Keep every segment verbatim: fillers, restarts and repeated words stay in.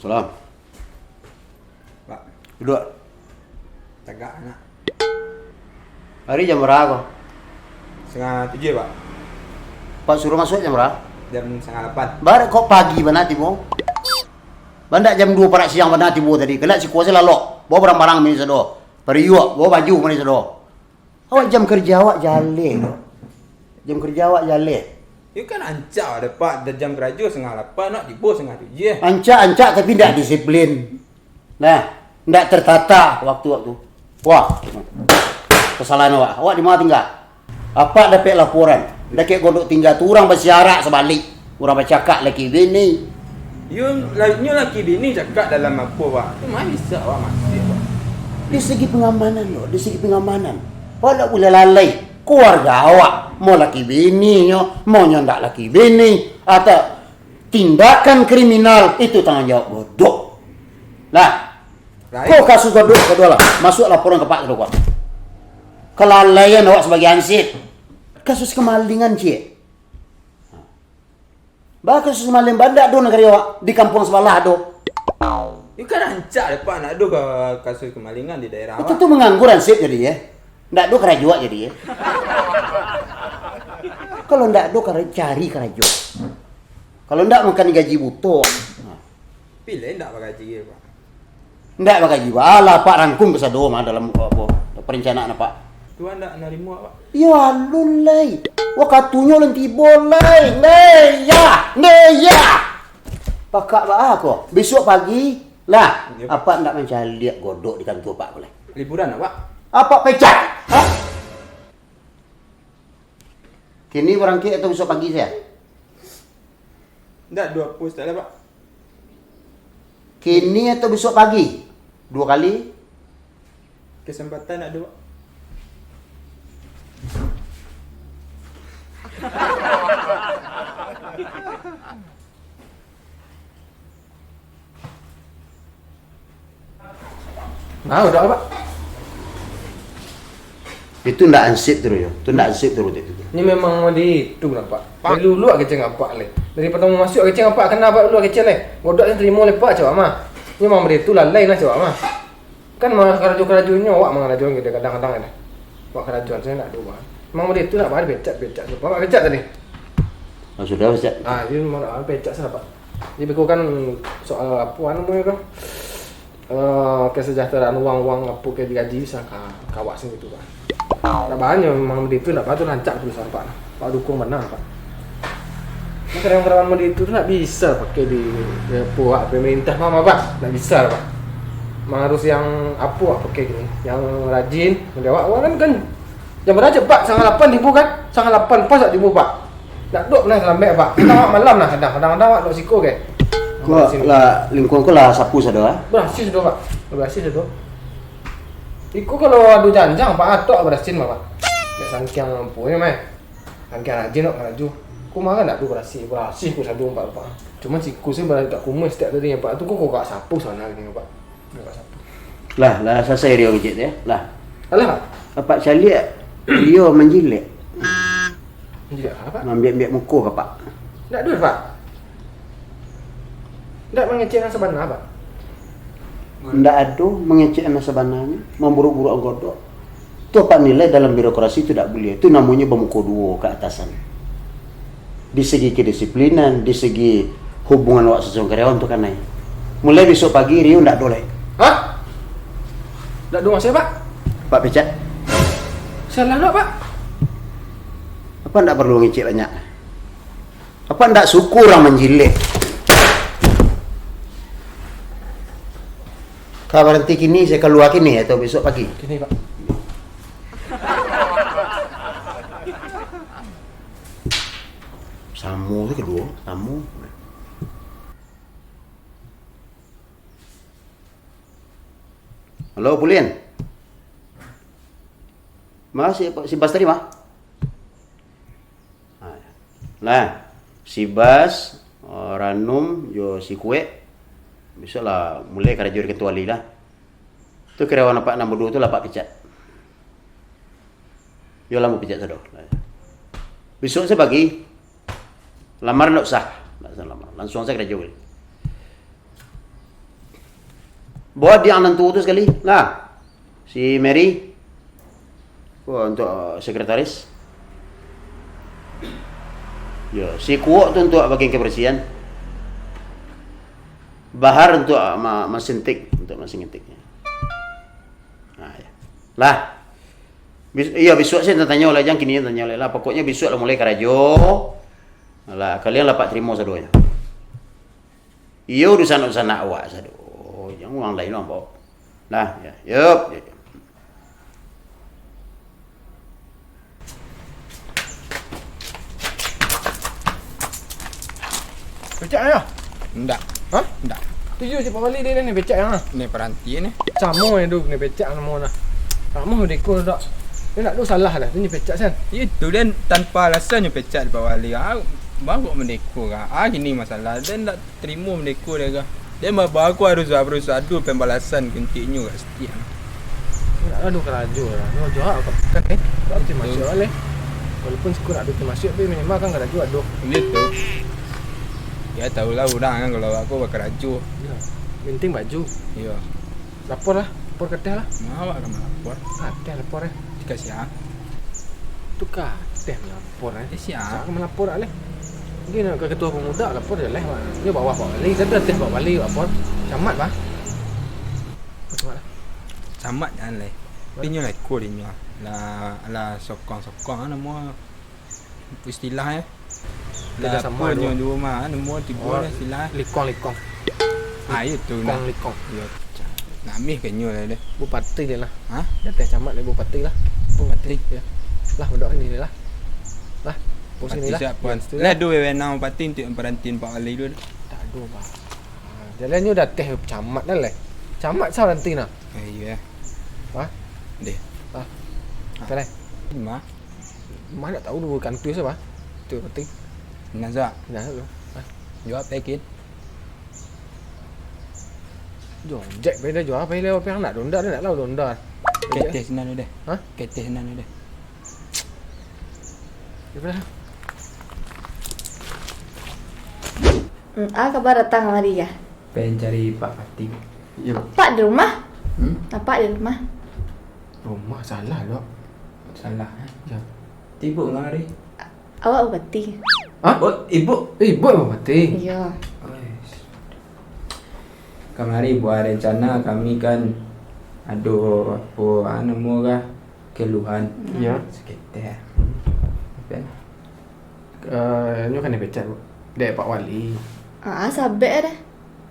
Salam. Pak. Duduak. Tagak, nak. Ari jam bara ko? Satangah tujuah, Pak. Pak suruah masuak jam bara? Jam satangah lapan. Bara kok pagi bana tibo? Bandak jam duo parak siang bana tibo tadi. Kena siko se lalok. Bawa barang-barang mini sado. Pariuak, bawa baju mini sado. Awak jam kerja awak jaleh tu. Jam kerja awak jaleh. Iyo kan rancak dek, Pak, dah jam karajo satangah lapan, nak tibo satangah tujuah. Rancak-rancak tapi ndak disiplin. Nah, ndak tertata waktu-waktu. Wah, kesalahan awak. Awak di ma tingga? Apak dapek laporan, dakek Godok tingga tu urang basiarak sabalik. Urang bacakak laki bini. Yo, la-, nyo laki bini cakak dalam apo, Pak? Tu ma bisa awak masuak, Pak? Di segi pengamanan lo, di segi pengamanan. Awak ndak buliah lalai. Keluarga awak, mau laki bini nyo, mau nyo ndak laki bini, atau tindakan kriminal, itu tanggung jawab Godok. Nah, Lain. Ko kasus Godok, Godok lah. Masuak laporan ka Pak Godok. Kelalaian awak sabagai hansip. Kasus kemalingan, ciek. Ba kasus kemalingan bandak do nagari awak, di kampuang sabalah do. Iyo kan rancak dek, Pak, ndak ado ka-, kasus kemalingan di daerah awak. Itu tu menganggur hansip jadi, yo. Ndak ado karajo jadi, yo. Kalau ndak ado kara-, cari karajo. Kalau ndak makan gaji buto. Pilih ndak bagaji, Pak. Ndak bagaji, Pak. Alah, Pak rangkum kasado mah dalam, apo, perencanaan Apak. Tuan ndak narimo, Pak? Yo, alun lai. Wakatunyo alun tibo lai. Ndeya, ndeya. Pakak baa ko. Besok pagi, lah. Yo. Apak ndak mancaliak Godok di kantua Apak ko lai. Liburan, Pak? Apak pecat. Ha? Kini barangkek atau besok pagi sajo? Ndak, duo puluah sajo lah, Pak. Kini atau besok pagi? Duo kali? Kesempatan ndak ado, Pak. Nah, udah, Pak. Itu ndak ansip tu, yo. Itu ndak ansip tu, itu. Ni memang mode itu lah, Pak. Dari dulu awak kecek ngan Apak, leh. Dari pertama masuak kecek ngan Apak, kena Apak dulu kecek, leh. Godok yang terima leh, Pak, cawak mah. Ni memang mode itu, lalai lah, cawak mah. Kan mah karajo-karajonyo, awak mah karajo gitu, kadang-kadang ada. Awak karajo, sajo ndak ado, Pak. Memang mode itu, nak, Pak, pecat, pecat. Apak pecat tadi? Ah, sudah, pecat. Ah, jadi memang pecat sajo, Pak. Jadi, beko kan soal apo, anu, namonyo tu? Eh, kesejahteraan uang-uang apo ke digaji bisa ka, ka awak sendiri tu, Pak. Ndak banyak memang mode itu, ndak patut rancak tu, Pak. Pak dukung bana, Pak. Nah, karyawan-karyawan mode itu tu ndak bisa pakai di, di apo, Pak, pemerintah mah, Pak. Ndak bisa, Pak. Memang harus yang apo, Pak, pakai gini, yang rajin, mode awak, awak kan, kan Jam bara, Pak? Satangah lapan tibo kan? Satangah lapan pas tibo, Pak. Ndak ado lah talambek, Pak. Kadang awak malam lah, kadang, kadang-kadang awak duduk siko ke. Ko lah, lingkuang ko lah sapu sado, ah? Barasiah sado, Pak. Barasiah sado. Iko kalau ado janjang, Pak, atok barasiahan, Pak. Ndak sangkiang ampunyo, meh. Sangkiang rajin awak karajo. Ko mah ndak ado barasiah, barasiah ko sado, Pak, Pak. Cuman siko se bara-, agak kumuih satiok tadi, Pak. Tu ko, ko agak sapu sabananyo, Pak. Agak sapu. Lah, lah salasai Rio ngecek tu, yo. Lah. Alah, Pak. Apak caliak, Rio manjilek. Manjilek apo, Pak? Maambiak-ambiak muko ka Apak. Ndak ado, Pak. Ndak mangecek nan sabana, Pak. Ndak ado mangecek nan sabananyo, mamburuk-buruk Godok. Tu Apak nilai dalam birokrasi tu ndak buliah. Tu namonyo bamuko duo ka atasan. Di segi kedisiplinan, di segi hubungan awak sasamo karyawan tu kanai. Mulai besok pagi, Rio ndak ado lai. Hah? Ndak ado masuak, Pak? Apak pecat. Salah lo, Pak. Apak ndak paralu ngecek banyak. Apak ndak suko urang manjilek. Ka baranti kini, sajo kalua kini atau besok pagi? Kini, Pak. Samo se kaduo, samo. Halo, Pulin. Ma si, si Bas tadi, ma? Nah, si Bas, eh, Ranum, jo si Kuek, besok lah mulai karajo di kantua alih lah. Tu karyawan apak nan baduo tu lah apak pecat. Yo lah, apak pecat sado. Besok sajo pagi. Lamaran ndak usah. Ndak usah lamaran. Langsuang sajo karajo. Bawa dia nan tua tu sekali lah. Si Mary. Wah, untuk, eh, sekretaris. Ya, si Kuok tu untuk bagian kebersihan. Bahar untuk, eh, ma-, mesin tik, untuk mesin tik. Nah, ya. Lah. Bis-, iya, bisuak se tanyo lah, jan kini tanyo lah. Pokoknyo bisuak lah mulai karajo. Lah, kalian lah pak tarimo sadonyo. Iyo, urusan-urusan awak sado. Jan urang lain urang bawa. Nah, ya, yup, ya, ya. Pecak yo? Ndak. Hah? Ndak. Tuju si Pak Wali dia ni pecak yang ah. Ni peranti ni. Samo yang tu ni pecak namo nah. Samo deko dak. Dia nak tu salah dah. Tu ni pecak san. Itu dan tanpa alasan nyo pecak di Pak Wali. Ah, baru mendeko ka. Ah, gini masalah. Dan ndak tarimo mendeko dia ka. Dia mah baru harus harus ado pembalasan kentiknyo ka setiap. Nak ado karajo lah. Nyo jawab apa kan eh. Kau terima kasih oleh. Walaupun siko nak terima kasih tapi minimal kan karajo ado. Gitu. Ya tahulah urang kan kalau aku bakarajo. Ya. Penting baju. Iya. Lapor lah, lapor ka ateh lah. Awak ka malapor. Ka ateh lapor eh. Ka sia? Tu ka ateh malapor eh. Ka sia? Sia ka malapor lah. Mungkin ka ketua pemuda lapor je lah. Nyo bawah Pak Wali, tapi ateh Pak Wali lapor. Camat bah. Camat lah. Camat jan leh. Inyo lah iko inyo. Lah, lah sokong-sokong lah namo istilah eh. Lah, apo nyo di rumah, namo tigo lah istilah. Likong-likong. Ah, iyo tu nah. Likong-likong. Iyo. Namih ka inyo lah deh. Bupati je lah. Ha? Di ateh camat lah bupati lah. Bupati. Iyo. Lah, duduk sini lah. Lah. Pusing lah. Lah, ado wewenang bupati untuk perantin Pak Wali tu. Tak ado, Pak. Ah, jalannyo di ateh camat lah leh. Camat sa perantin nah. Eh, iyo. Ha? Deh. Ha. Apo lai? Mah. Mah nak tahu dulu kantua siapa? Tu penting. Nazak. Nazak tu. Ha? Jawab pekin. Jojek pai dah jawab pai lewat pai nak donda dah nak lah donda. Keteh sinan deh. Ha? Keteh sinan deh. Dia pernah. Hmm, ah, kabar datang kamari kah? Pengen cari Pak Pati. Iyo. Apak di rumah? Hmm? Apak di rumah? Rumah salah, Dok. Salah, eh? Iyo. Tibuk ngari. Awak bupati? Hah? Oh, ibuk? Eh, ibuk bupati? Iyo. Ois. Kamari buah rencana kami kan ado apo, ah, namo kah, keluhan. Hmm. Iyo. Saketek. Kan? Eh, nyo kan dipecat, Bu. Dek Pak Wali. Ah, sabek dah.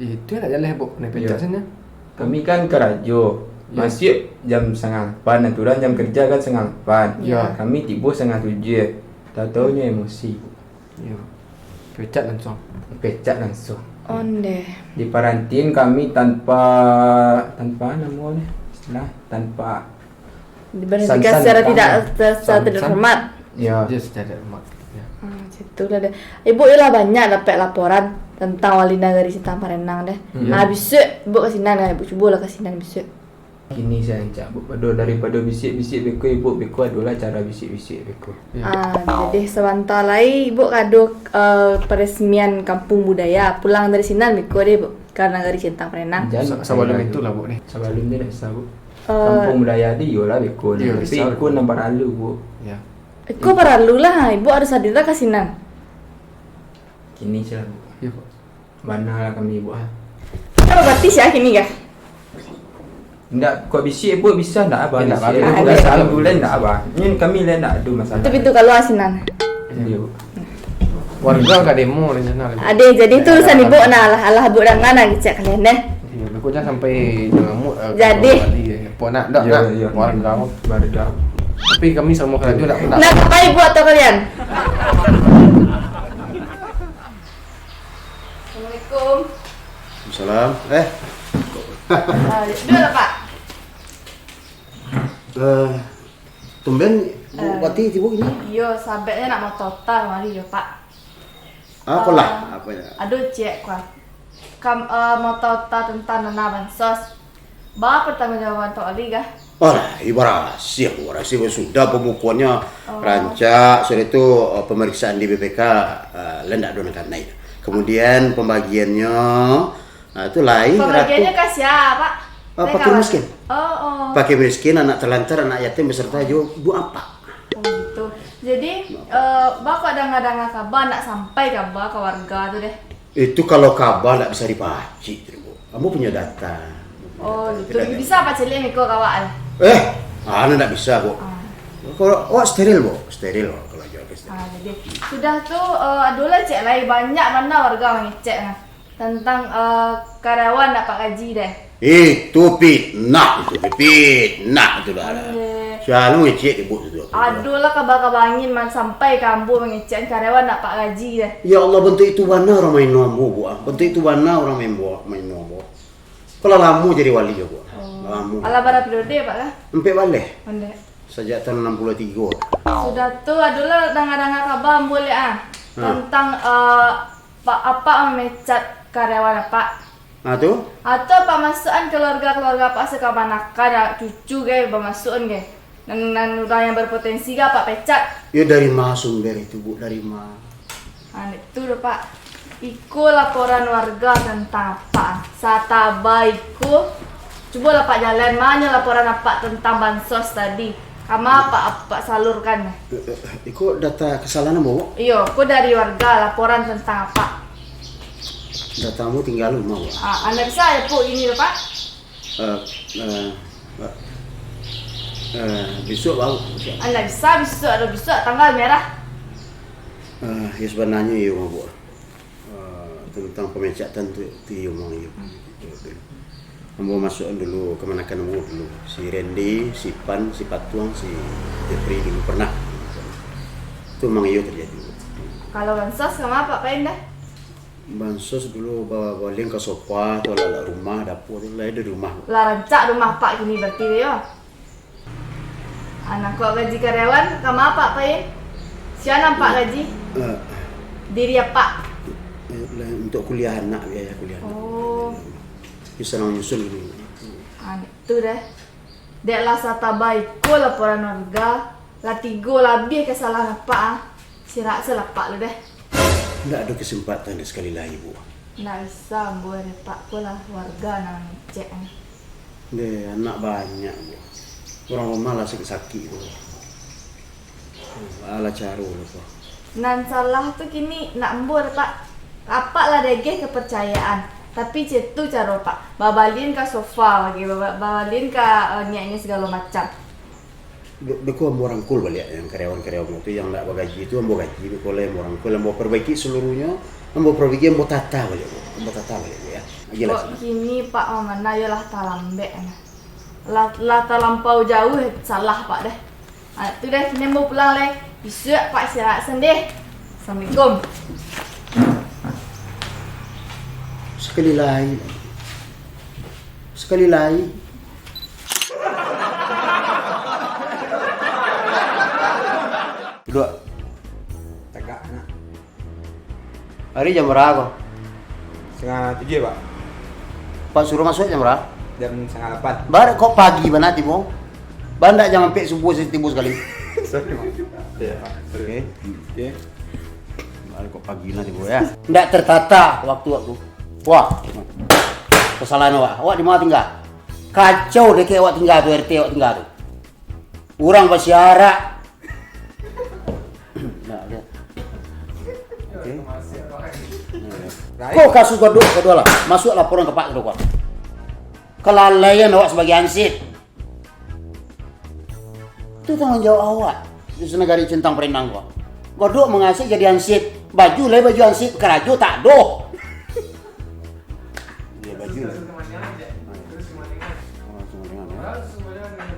Itu nak jaleh, Bu. Nak pecat sinan. Kami kan karajo. Iyo. Masuak jam satangah lapan, aturan jam kerja kan satangah lapan. Iyo. Kami tibo satangah tujuah. Tahu-tahu nyo emosi, Bu. Iyo. Pecat langsung. Pecat langsung. Ondeh. Diparantin kami tanpa, tanpa namo ni. Istilah tanpa Diberhentikan secara tidak, secara tidak terhormat. Ya. Dia secara hormat. Ya. Ah, macam itulah deh. Ibuk lah banyak dapek laporan tentang wali nagari Sintang Parenang deh. Hmm. Ah, bisuak ibuk ka sinan lah, ibuk cubolah ka sinan bisuak. Kini saya rancak, Bu. Pado daripado bisiak-bisiak beko, ibuk beko adolah cara bisiak-bisiak beko. Ya. Ah, jadi sabanta lai ibuk ka ado, eh, peresmian kampung budaya. Pulang dari sinan beko deh, Bu, ka nagari Sintang Parenang. Sa-, sabalum itulah, Bu, ni. Sabalum ni nak bisa, Bu. Eh, Kampung budaya tu iyolah beko ni. Iyo, tapi beko nan paralu, Bu. Ya. Iko paralu lah, ibuk harus hadir lah ka sinan. Kini saja, Bu. Iyo, Bu. Bana lah kami, Bu, ah. Kita babati sia kini kah? Ndak, kok bisiak, Bu, bisa ndak, Abah? Ndak, bisiak. Abah. Ndak, Abah. Ndak, Abah. Ni kami lah ndak ado masalah. Itu pintu kalua sinan. Iyo, Bu. Warga ka demo di sinan. Ade, jadi tu urusan ibuk nah, alah, alah ibuk danga nah kecek kalian deh. Iyo, beko jan sampai jangamuk, eh, jadi. Apo nak, dak, iyo, nak? Iyo. Warga. Warga. Tapi kami samo karajo dak pernah. Nak apo ibuk atau kalian? Assalamualaikum. Waalaikumsalam. Eh. Ah, duduklah, Pak. Eh, tumben Bu Pati tibo kini? Iyo, sababnyo nak motota kamari yo, Pak. Apolah, ah, apo yo? Ado ciek kuah. Kam, eh, motota tentang dana bansos. Ba pertanggungjawaban Tok Ali kah? Alah, ibarasiah, barasiah sudah pembukuannya rancak, sudah itu, eh, pemeriksaan di B P K, eh, lah ndak ado nan kanai. Kemudian pembagiannya, ah, tu lai. Pembagiannya ka sia, Pak? Ah, fakir miskin. Oh, oh. Fakir miskin, anak talantar, anak yatim, beserta jo duo apak. Oh, gitu. Jadi, eh, Bak, kok danga-danga kaba, ndak sampai kaba ka warga tu deh? Itu kalau kaba ndak bisa dipacik tu, Bu. Ambo punyo data. Oh, gitu. Bisa pacaliak miko ka awak lah? Eh, anu ndak bisa, Bu. Ah. Kalau awak steril, Bu. Steril, Bu, kalau jual ke steril. Ah, jadi, sudah tu, eh, adolah ciek lai, banyak bana warga mangecek nah. Tantang, eh, karyawan ndak apak gaji deh. Itu fitnah, itu fitnah itu dah. Ondeh. Salalu ngecek ibu tu. Adolah kaba-kaba angin man sampai ka ambo mangecek karyawan ndak apak gaji deh. Ya Allah, bantuak itu bana urang maino ambo, Bu, ah. Bantuak itu bana urang main buah, maino ambo. Kalau lamo jadi wali yo, Bu. Oh. Lamo. Alah bara periode, Pak, kah? Ampek baleh. Ondeh. Sajak tahun anam puluah tigo. Sudah tu, adolah danga-danga kaba ambo liek, ah. Ha. Tantang, eh, Pak, apak mamecat karyawan apak. Ah, tu? Atau apak masuakan keluarga-keluarga apak sakamanakan, cucu gai bamasuakan gai. Nan, nan urang yang berpotensi gai apak pecat. Yo, dari ma sumber itu, Bu? Dari ma? Ah, itu doh, Pak. Iko laporan warga tantang apak. Sataba iko, cubolah apak jalan, ma nyo laporan apak tantang bansos tadi. Ka ma apak, apak salurkan? Eh, eh, iko data kesalahan ambo, Bu? Iyo, ko dari warga laporan tantang apak. Data ambo tingga rumah, Bu. Ah, anda bisa ya, Puk, ini, Pak? Eh, eh, eh, eh, bisuak, Bu. Anda bisa bisuak, ado bisuak tanggal merah. Eh, ya, sebenarnya iyo, Bu. Eh, tentang pemecatan tu, tu iyo, Mang, iyo. Hmm. Ambo masuakan dulu, kamanakan ambo dulu. Si Randy, si Pan, si Patuang, si Jeffrey dulu pernah. Tu mang iyo terjadi. Kalau bansos, ka ma apak pai dah? Bansos dulu ba-, balian ka sofa tu, alat-alat rumah, dapur tu, lah ado di rumah. Lah rancak rumah apak kini berarti yo? Anak kok gaji karyawan, ka ma apak pai? Sia nan apak gaji? Eh. Diri apak? Eh, lah, untuk kuliah anak, biaya kuliah anak. Oh. Bisa nang nyusun ini. Ah, tu deh. Dek lah sataba iko laporan warga, lah tigo labiah kesalahan apak, ah. Sirak se lah apak lu deh. Ndak ado kesempatan dek sekali lai, Bu. Ndak bisa, ambo dek apak ko lah warga nan ngecek, ah. Deh, anak banyak, Bu. Urang rumah lah sakik-sakik tu. Alah caro lah, Bu. Nan salah tu kini nak ambo dek apak. Apak lah dageh kepercayaan. Tapi cek tu caro apak. Babalian ka sofa lagi, baba-, babalian ka, eh, niaik-niaik segalo macam. Be-, beko ambo rangkul baliak yang karyawan-karyawan tu yang ndak bagaji tu, ambo gaji, beko lah ambo rangkul, ambo perbaiki seluruhnyo, ambo perbaiki, ambo tata baliak, Bu. Ambo tata baliak, Bu, ya. Agilah. Kok kini, Pak, mamana yo lah talambek, nah. Lah, lah talampau jauh salah, Pak, deh. Ah, tu deh, kini ambo pulang lai. Bisuak, Pak, istirahat sendeh. Assalamualaikum. Sekali lai. Sekali lai. Duduak. Tagak, nak. Ari jam bara ko? Satangah tujuah, Pak. Pak suruah masuak jam bara? Jam satangah lapan. Bara kok pagi bana tibo? Bara ndak jam ampek subuah se tibo sakali? Sorry, Pak. Iyo, Pak. Sorry. Oke. Oke. Bara kok pagi bana tibo, ya. Ndak tertata waktu-waktu. Wah. Kesalahan awak. Awak di ma tingga? Kacau dek awak tingga tu, R T awak tingga tu. Urang basiarak. Nah, lihat. Oke. Nah, lihat. Ko kasus Godok, Godok lah. Masuak laporan ka Pak Godok. Kelalaian awak sabagai hansip. Itu tanggung jawab awak. Di nagari centang perenang ko. Godok mangasuak jadi hansip. Baju lai baju hansip, karajo tak doh. Iya, baju. Terus kemana aja? Terus kemana? Oh, langsung dengan, ya.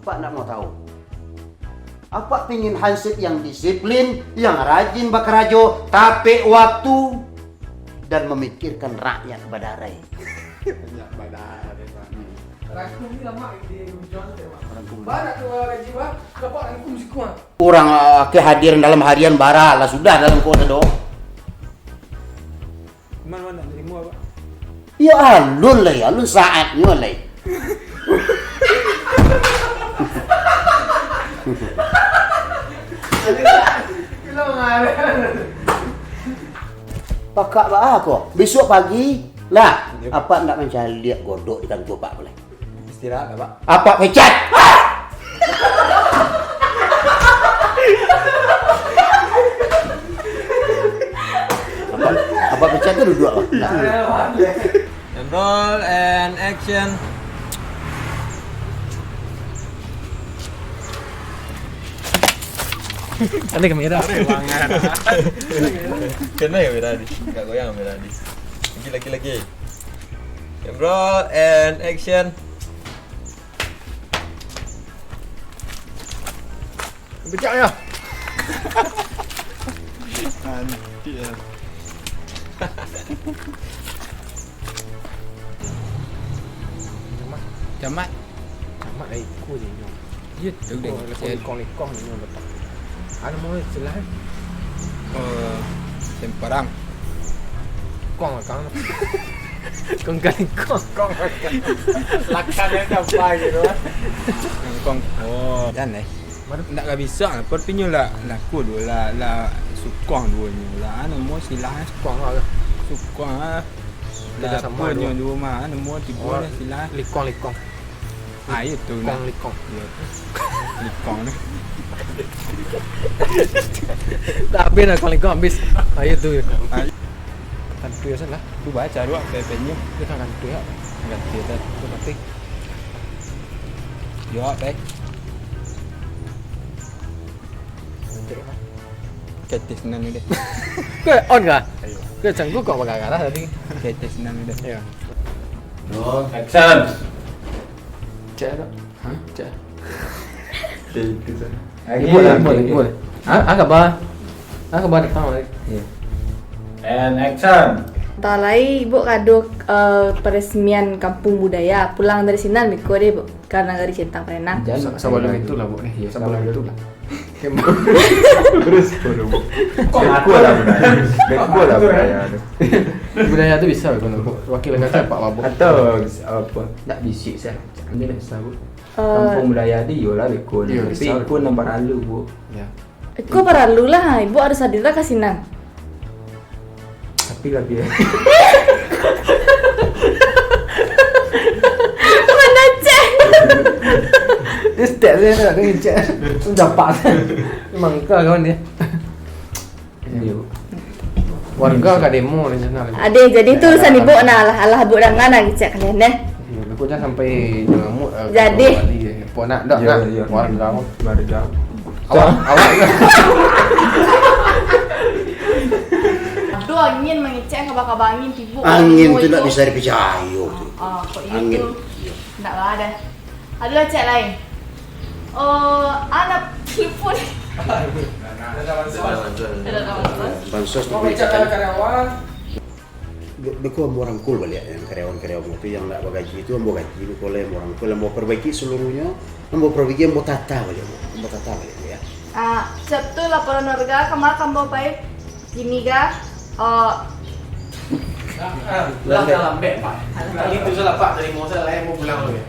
Apak ndak mau tahu. Apak pingin hansip yang disiplin, yang rajin bakarajo, tapek waktu, dan memikirkan rakyat badarai. Rakyat badarai, Pak. Hmm. Rangkum ni lamak di ujung tu, Pak. Rangkum. Bara tu gaji, Pak? Dapat rangkum siko, ah. Urang, ah, kehadiran dalam harian bara lah sudah dalam kota doh. Cuman awak ndak narimo, Pak? Iyo, alun lai, alun saatnyo lai. Pakak baa ko? Bisuak pagi, Lah, apak ndak mancaliak Godok di kantua apak ko lai? Istirahat lah, Pak. Apak pecat! Apak, apak pecat tu duduak, Pak. Nah. And roll and action. Ada kamera. Ada bangat. Kena kamera tadi. Agak goyang kamera tadi. Lagi, lagi, lagi. And roll and action. Pecah ya. Cantik ya. Camat. Camat. Camat lah iko je nyo. Iyo tu. Iko deh. Lekong-lekong je nyo letak. Anu mau istilah? Eh, semparang. Kong lah, kang. Kong kali kong. Kong. Lakang aja apa gitu. Kong. Oh, jan eh. Ndak ka bisa, tapi nyo lah, lah ko dulu lah, lah sukong duo nyo lah, namo silah. Sukong lah. Sukong lah. Lah sama nyo duo mah, namo tibo lah silah. Likong, likong. Ah, iyo tu nah. Likong, likong. Iyo tu. Likong ni. Dah habis lah, likong, likong habis. Ah, iyo tu. Ah. Kantui asan lah. Tu baca dulu P P-nyo. Dia kan kantui ya. Kantui tu. Tu kantui. Yo, P. Ketis nan deh. Kau on kah? Ayo. Kau canggu kau bagagah lah tadi. Ketis nan deh. Ya. Roll, action. Cek tak? Hah? Cek. Cek itu sana. Ibu lah, ibu, ibu. Ah, ah, khabar? Ah, khabar datang lagi. Iya. And action. Tau lai, Buk, ka ado, eh, peresmian Kampung Budaya. Pulang dari sinan beko deh, Buk, ka nagari Cetang Parenang. Sa-, sabalum itulah, Buk, eh. Iya, sabalum itulah. Terus, Buk. Kok aku lah budaya? Beko lah budaya tu. Budaya tu bisa, Buk. Wakil kata Pak Mabuk. Atau apa? Nak bisik saya. Ambil nak sabu. Eh, Kampung budaya tu iyolah beko. Iyo, tapi bisa. Iko nan paralu, Buk. Ya. Iko paralu lah, Ibu harus hadir lah ka sinan. Tapi lah biar. Manaceh. Dia step dia nak kena cek. Japak. Memang kau kawan dia. Iyo. Warga ka demo rencana. Adeh, jadi tu urusan Ibu nah, alah, alah Ibu danga nah, kecek kalian deh. Iyo, beko jan sampai ngamuk, eh, jadi. Apo nak, dak, iyo, nak? Iyo. Warga. Warga. Awak, awak. Aduh, angin mangecek, kaba-kaba angin tibo. Angin tu ndak bisa dipicayo tu. Ah, kok iyo tu? Ndak lah deh. Aduh, cek lain. Oh, anak telepon. Bansos tu. Beko ambo rangkul baliak yang karyawan-karyawan tu yang ndak bagaji tu, ambo gaji beko lah, ambo rangkul, ambo perbaiki seluruhnyo, ambo perbaiki, ambo tata baliak, ambo tata baliak ya. Ah, siap tu laporan warga, kama ka ambo pai? Kini ga? Oh. Lah, dah lambek, Pak. Kali tu salah, Pak, tarimo sajo, ambo pulang dulu ya.